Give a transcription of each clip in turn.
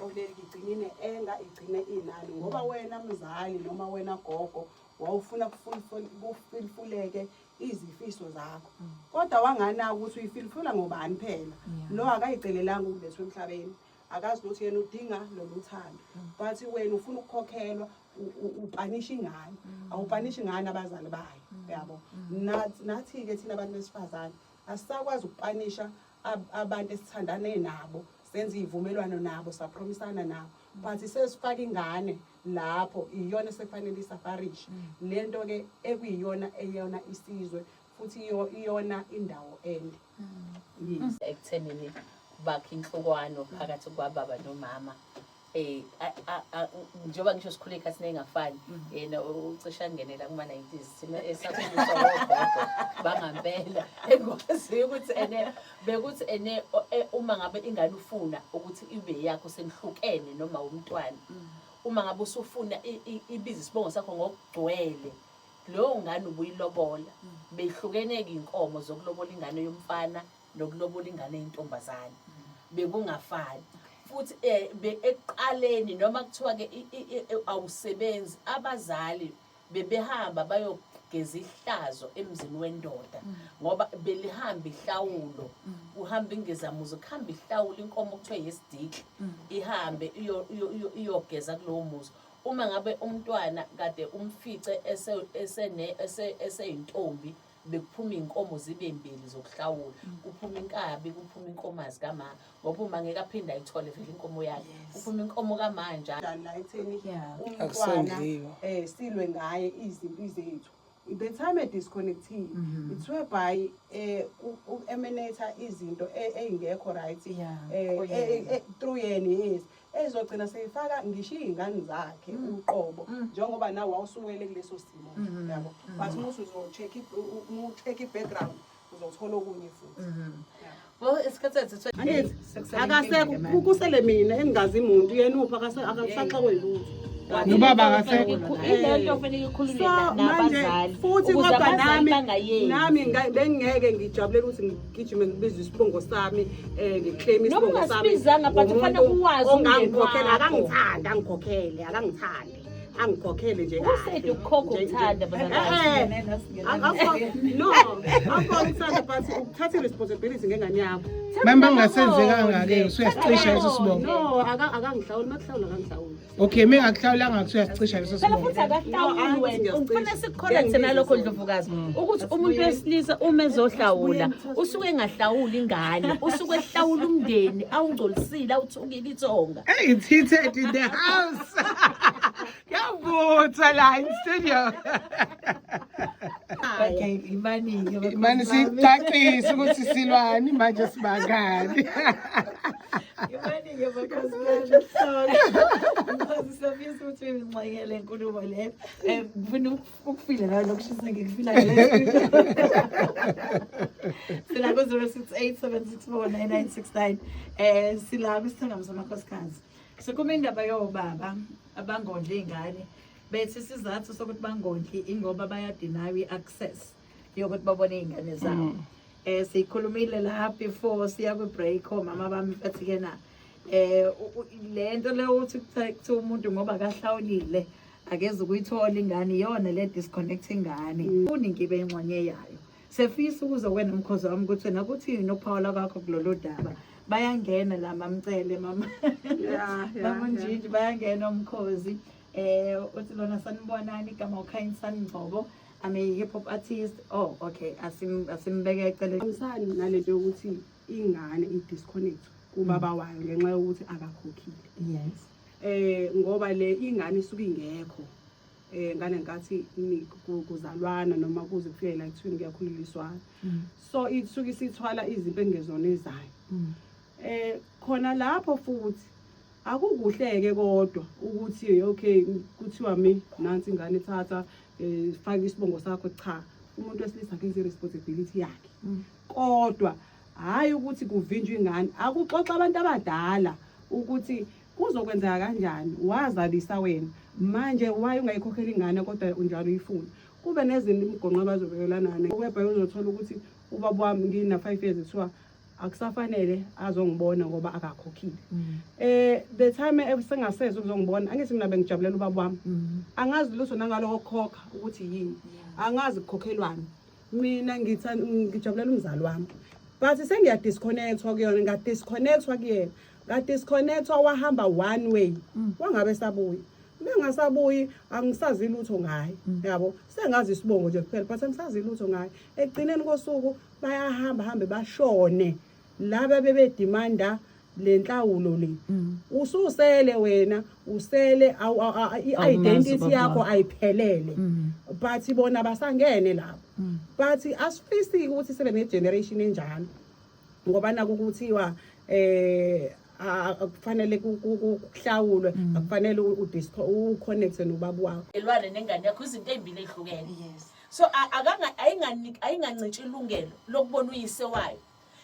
Ayixoleki, igcine ine-anger, igcine inani, ngoba wena mzali noma wena gogo wawufuna kufulfuleke izifiso zakho, kodwa wanganaka ukuthi uyifilfula ngobani phela. Lo akayicelelanga ukulethwa emhlabeni, akazi ukuthi yena udinga lolu thando, but wena ufuna ukukhokhelwa, upunisha ingane. Awupunishi ingane, abazali bayo, yabo. Nathi-ke thina abantu besifazane asisakwazi ukupunisha abantu esithandane nabo, senze iy'vumelwano nabo, sapromisana nabo, but sesifaka ingane lapho, iyona esekufanele isufferishe lento-ke ekuyiyona eyona isizwe futhi iyona indawo ende, yes. Ekuthenini bakhe inhlukano phakathi kwababa nomama, njengoba ngisho sikhule ey'khathini ey'ngafani, yena ucishe angenela kuma-90s, thina esakhuliswa wogogo bangampela, engikwaziyo ukuthi ene bekuthi ene uma ngabe ingane ufuna ukuthi ibe yakho senihlukene noma umntwana, uma ngabe usufuna ibize isibongo sakho ngokugcwele, leyo ngane ubuyilobola. Behlukene-ke iy'nkomo zokulobola ingane yomfana nokulobola ingane yentombazane, bekungafani futhi. Ekuqaleni noma kuthiwa-ke awusebenzi, abazali bebehamba bayogeza ihlazo emzini wendoda, ngoba belihamba ihlawulo, kuhamba ingezamuzi, kuhamba ihlawulo, inkomo kuthiwa yesidikli, ihambe iyogeza kulowo muzi. Uma ngabe umntwana kade umfice eseyintombi, bekuphuma iy'nkomo zibe mbili zokuhlawula, kuphuma inkabi, kuphuma inkomazi kama, ngoba uma ngeke aphinde ayithole vele inkomo yakhe, kuphuma inkomo kamanja. Njani la ekutheni umntwana Akusondliwa. Silwe ngaye izimpi zethu, the time e-disconnectile, it's whereby u-emanate izinto ey'ngekho right kuyena. Through yena, yes, ezogcina seyifaka ngisho iy'ngane zakhe uqobo, njengoba nawe wawusuwele kuleso simo, yabo. But uma usuzo-check uma u-check i-background, uzothola okunye futhi. Well, isikhathi sethu Angithi Sekusele akasekho. inkinga manje. Kusele mina engingazi muntu, yena uphi? Akasaxakwe lutho. Nobaba akasekho. Ilento fanele ikhulunywe So manje nabazali futhi ukuze kodwa abazali nami bangayenzi. nami bengingeke ngijabulele ukuthi ngigijime ngibize isibongo sami, ngiclaim Noma isibongo sami ungasibizanga, but kufanele ngomuntu uwazi umndeni ongangikhokhela. wakho. Akangithandi, angikhokhele, akangithandi, angikhokhele nje kahle. Usedi ukukhokha ukuthanda, bazalwane. No, akukho ukuthanda, but ukuthatha i-responsibility ngengane yakho. Mama, kungasenzekanga-ke usuyasicisha leso sibongo? No, akangihlawuli, makuhlawula akangihlawuli. Okay, mengakuhlawulanga usuyasicisha leso Phela sibongo. futhi akahlawuli No, wena. ngiyasicisha. Kufanele sikucorrecte nalokho, Ndlovukazi, ukuthi umuntu wesilisa uma ezohlawula usuke engahlawuli ingane, usuke ehlawula umndeni awungcolisile, awuthukile ithonga. Hey, it's heated in the house. Kuyavutha la in studio. Okay, imani-ke. Manje sicacise ukuthi silwani manje, sibangani. Imani-ke makhosikazi, sorry. Because siyafisa ukuthi uyingxenye le nkulumo le. Ngifuna ukufila nawe lokushisa ngikufilayo le studio. Sila ku-068 764 9969. Sila kwisithangami samakhosikazi. Sikhuluma indaba yobaba abangondli iy'ngane. Bethi isizathu sokuthi bangondli ingoba bayadeniwa i-access yokuthi babone iy'ngane zabo. Sikhulumile la before siya kwi-break, omama bami bathi ke na lento le uthi kuthiwa umuntu ngoba akahlawulile akeze ukuyithola ingane, iyona le disconnect ingane ufuni ngibe ingxenye yayo. Sefisa ukuze wena mkhozi wami ukuthi wena kuthini ukuphawula kwakho kulolu daba. Bayangena la mamcele mama mama Njinji, bayangena umkhozi. Uthi lona, "Sanibonani, igama uKhanyisani Ngcobo, I'm a hip hop artist." Oh, okay, asimbeke eceleni. Hambisani nalento yokuthi ingane i-disconnect kubaba wayo ngenxa yokuthi akakhokhile. Ngoba le ingane isuke ingekho ngale nkathi kuzalwana noma kuze kufike la ekuthiweni kuyakhuleliswana, so isuke isithwala izinto engezona ezayo. Khona lapho futhi akukuhleke kodwa ukuthi okay, kuthiwa mi nansi ingane, thatha, faka isibongo sakho. Cha, umuntu wesilisa akenze i-responsibility yakhe, kodwa hhayi ukuthi kuvinjwe ingane. Akuxoxa abantu abadala ukuthi kuzokwenzeka kanjani. Wazalisa wena, manje why ungayikhokhela ingane kodwa unjalo uyifuna? Kube nezinto imigonqo abazobekelana webha, uzothola ukuthi ubaba wami ngina 5 years kuthiwa Akusafanele azongibona ngoba akakhokhile. The time esengaseze ukuzongibona, angithi mina bengijabulela ubaba wami. Angazi lutho nangaloko kukhokha ukuthi yini, angazi kukhokhelwani. Mina ngijabulela umzali wami, but sengiyadisconnectwa kuyona, ngadisconnectwa kuyena, ngadisconnectwa, wahamba one way, wangabe sabuyi. Bengasabuyi, angisazi lutho ngaye, yabo. Sengazi isibongo nje kuphela, but angisazi lutho ngaye. Ekugcineni kosuku bayahamba hambe bashone laba bebedimanda le nhlawulo le. Ususele wena, usele i-identity ubaba yakho wakho. Ayiphelele, but bona basangene lapho. But asifisi ukuthi sibe ne-generation enjalo, ngoba naku kuthiwa akufanele kuhlawulwe, akufanele uconnecte nobaba wakho. Elwane nengane yakho, izinto ey'mbili ey'hlukene. So ayingancintshi ilungelo lokubona uyise wayo,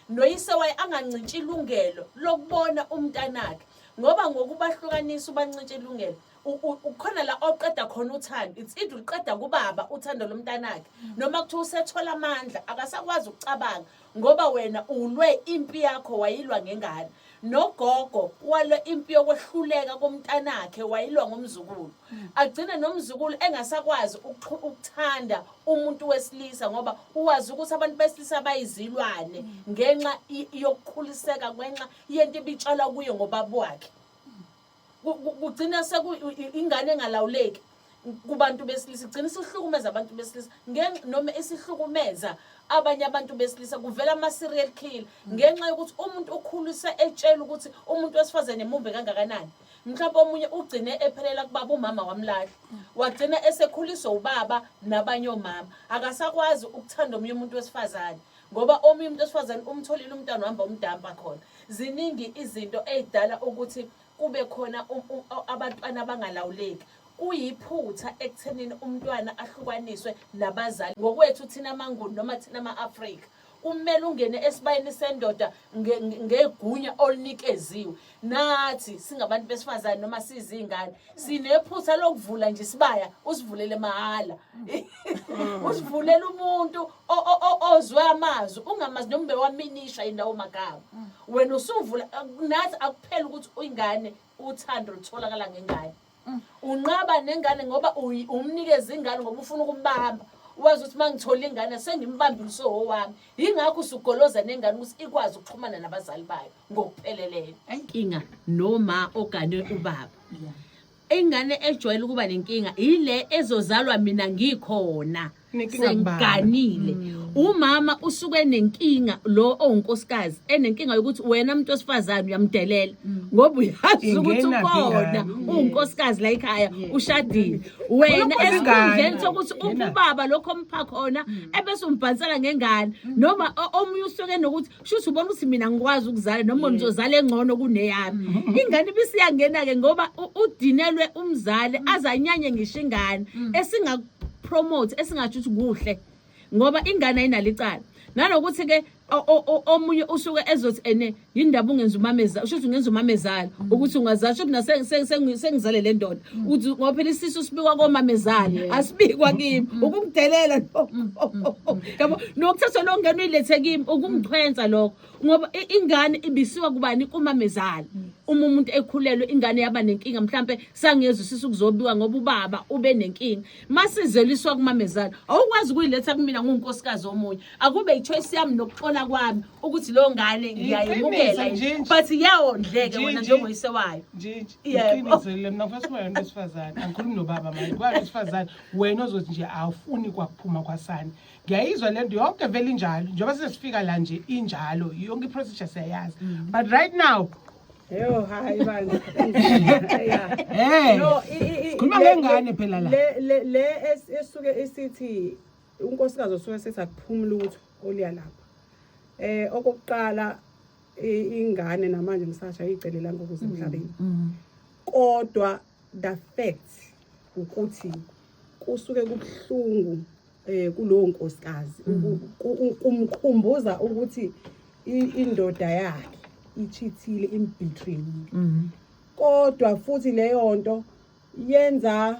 noyise wayo angancintshi ilungelo lokubona umntanakhe, ngoba ngokubahlukanisa ubancintsha ilungelo. Ukhona la oqeda khona uthando. It's either uliqeda kubaba uthando lomntanakhe, noma kuthiwa usethola amandla, akasakwazi ukucabanga, ngoba wena ulwe impi yakho, wayilwa ngengane. Nogogo walwa impi yokwehluleka komntanakhe, wayilwa ngomzukulu. Agcine nomzukulu engasakwazi ukuthanda umuntu wesilisa, ngoba uwazi ukuthi abantu besilisa bayizilwane, ngenxa yokukhuliseka, ngenxa yento ibitshalwa kuye ngobaba wakhe. Kugcina seku ingane engalawuleki kubantu besilisa, igcina isihlukumeza abantu besilisa, ngenxa noma isihlukumeza abanye abantu besilisa. Kuvela ama-serial killer ngenxa yokuthi umuntu ukhulise etshela ukuthi umuntu wesifazane mumbe kangakanani. Mhlawumbe omunye ugcine ephelela kubaba, umama wamlahla, wagcina esekhuliswa ubaba nabanye omama, akasakwazi ukuthanda omunye umuntu wesifazane, ngoba omunye umuntu wesifazane umtholile umntwana, uhamba umdampa khona. Ziningi izinto ey'dala ukuthi kube khona abantwana abangalawuleki. Kuyiphutha ekuthenini umntwana ahlukaniswe nabazali. Ngokwethu thina amaNguni noma thina ama-Afrika, kumele ungene esibayeni sendoda ngegunya olunikeziwe. Nathi singabantu besifazane noma sizingane, sinephutha lokuvula nje isibaya, usivulele mahhala, usivulele umuntu ozwe amazwi ungamazi, noma bewaminisha indawo magama, wena usuvula. Nathi akuphela ukuthi ingane, uthando lutholakala ngengane. Unqaba nengane ngoba umnikeza ingane ngoba ufuna ukumbamba, wazi ukuthi uma ngithola ingane sengimbambile, usowo wami. Yingakho usugoloza nengane ukuthi ikwazi ukuxhumana nabazali bayo ngokupheleleyo. Inkinga noma ogane ubaba, ingane ejwayele ukuba nenkinga ile ezozalwa mina ngikhona. Inenkinga kubaba. Sengiganile, umama usuke nenkinga, lo owunkosikazi enenkinga yokuthi wena muntu wesifazane uyamdelela, ngoba uyazi ukuthi Ingenaphi ukhona ingane? uwunkosikazi la ekhaya, ushadile wena, Khona esikhundleni ingane. sokuthi uphe Yena. ubaba lokho ompha khona, ebese umbhansela ngengane. Noma omunye usuke nokuthi shuthi ubona ukuthi mina ngikwazi ukuzala, noma ngizozala engcono kuneyami ingane. Ibisiyangena-ke ngoba udinelwe umzali, azanyanye ngisho ingane esingakupromote, esingatsho ukuthi kuhle, ngoba ingane ayinalo icala. Nanokuthi-ke omunye usuke ezothi ene yindaba ungenza umamezala, usho ukuthi ungenza umamezala, ukuthi ungazala, sho mina sengizale le ndoda, uthi ngoba phela isisu sibikwa komamezala, asibikwa kimi. Ukungidelela lokho, yabo, nokuthatha lo ngane uyilethe kimi, ukungichwensa lokho, ngoba ingane ibisiwa kubani? Kumamezala. Uma umuntu ekhulelwe, ingane yaba nenkinga, mhlambe sangezwe isisu kuzobiwa ngoba ubaba ube nenkinga, masizeliswa kumamezala. Awukwazi ukuyiletha kumina ngunkosikazi omunye. Akube i-choice yami nokuxola kwami ukuthi leyo ngane ngiyayemukela, Iqiniso, Njinji. but iyawondleke wena Njinji. njengoyise wayo. Njinji, Yebo. iqiniso le. Mina ngifuna sibe abantu besifazane, angikhulumi nobaba manje, kubantu besifazane. Wena ozothi nje awufuni kwakuphuma kwasani, ngiyayizwa le nto yonke, vele injalo. Njengoba sesifika la nje, injalo yonke i-procedure, siyayazi, but right now Yo, hayi bandla. No, sikhuluma ngengane phela la. Le esuke isithi unkosikazi osuke sethi akuphumi lutho oluya lapha. Okokuqala, ingane namanje ngisasha icelelanga ukuze emhlabeni. Kodwa the fact ukuthi kusuke kubuhlungu kulowo nkosikazi, kumkhumbuza ukuthi indoda yakhe ichithile, imbetrayile. Kodwa futhi leyo nto yenza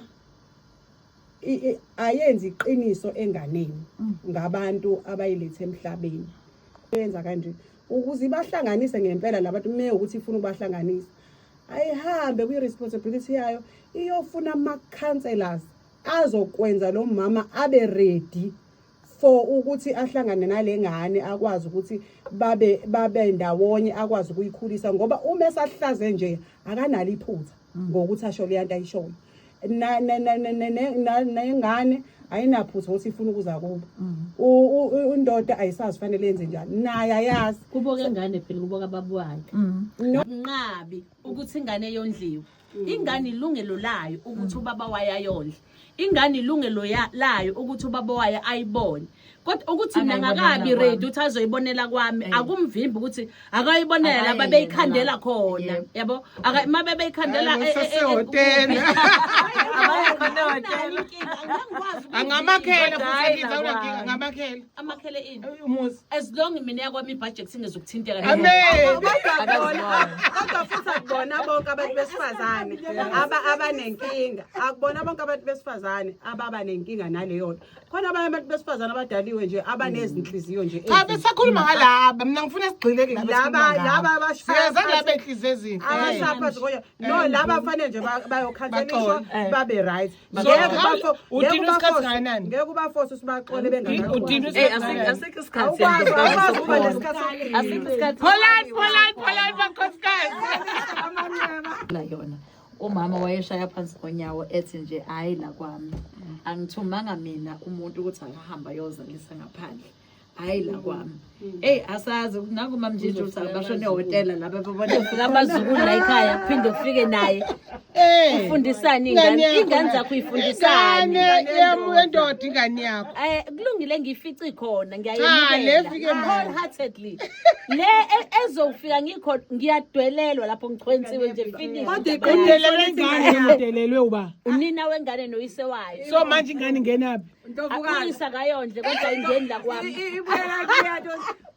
ayenzi iqiniso enganeni ngabantu abayilethe emhlabeni, yenza kanje. Ukuze ibahlanganise ngempela labantu, me ukuthi ifuna ukubahlanganisa, ayihambe kwi-responsibility yayo, iyofuna ama-counsellors azokwenza lo mama abe ready for ukuthi ahlangane nale ngane, akwazi ukuthi babe ndawonye, akwazi ukuyikhulisa, ngoba uma esahlaze nje akanalo iphutha ngokuthi asho le nto ayishoyo. Nengane ayinaphutha ukuthi ifuna ukuza kubo. Indoda ayisazi fanele yenze njani, naye ayazi. Kubo kengane phela, kubo kababa wayo. No. Nqabi ukuthi ingane yondliwe. Ingane ilungelo layo ukuthi ubaba wayo ayondle. Ingane ilungelo layo ukuthi ubaba wayo ayibone. Kodwa ukuthi mina Angayibonela ngakabi kwami. ready ukuthi azoyibonela kwami, akumvimbi ukuthi akayibonela Akayena laba beyikhandela la. khona. Yabo? Aka mabe beyikhandela Sasehhotela. Anginayo inkinga, angikwazi ukuyivimba. Angamakhela futhi Hhayi, akithi awunankinga, nakwami. angamakhela. Amakhele ini? Umuzi. As long mina yakwami ibudget ingezukuthinteka. Amen. Kodwa futhi akubona bonke abantu besifazane abanenkinga, akubona bonke abantu besifazane ababa nenkinga naleyo nto. Khona abanye abantu besifazane abadaliwe nje, abanezinhliziyo nje Cha, ezinhle. besakhuluma ngalaba, mina ngifuna sigxile kulaba. Laba abashaya Siyeza phansi- laba enhliziyo ezinhle. Abashaya phansi konya. No, laba fanele nje bayokhanselishwa, Baxole. babe right. So, Ngeke udinwa ngeke isikhathi ubaforce- kangakanani? Ngeke ubaforce ukuthi baxole bengakaxoli. Udinwa Eh, isikhathi kangakanani? asikho isikhathi. Awukwazi ukuba nesikhathi sokudinwa. Asikho isikhathi. Pholani, pholani, pholani makhosikazi. La yona umama wayeshaya phansi ngonyawo ethi nje, "Hayi, la kwami angithumanga mina umuntu ukuthi akahamba ayozalisa ngaphandle, hayi la kwami." Eyi, asazi naku mamjiji ukuthi abashone ehhotela laba bebona. Kufika abazukulu la ekhaya, kuphinde kufike naye. Eh. Ufundisani ingane? Ingane yakho Ingane la. zakho uyifundisani? Ingane yami yendoda, ingane yakho. Kulungile, ngiyifice khona. Cha, le Ngiyayemukela fike manje. wholeheartedly. Le ezofika ngikho, ngiyadwelelwa lapho, ngichwensiwe nje, finish. Kodwa Udelelwe ingane, udelelwe uba? Unina wengane noyise wayo. So manje ingane ingenaphi? Ntovukazi. Uyisa kayondle, kodwa ingeni la kwami. Ibuyela kuya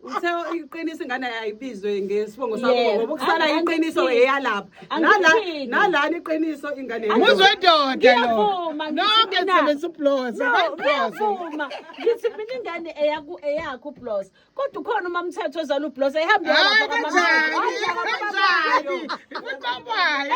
uthe iqiniso, ingane ayibizwe ngesibongo sakho, Yebo. ngoba ukusala iqiniso eyalapha. Angiphiki. Nalana iqiniso ingane. Umuzi wendoda lo. Ngiyavuma, ngithi Nonke mina- sisebenzisa ubloza. No, Bayibloza. ngiyavuma. Ngithi mina ingane eyaku eyakho ubloza. Kodwa ukhona umamthetho ozala ubloza ehambe Hayi, yalapha kanjani? kwamamthetho. Kanjani? Ucabanga.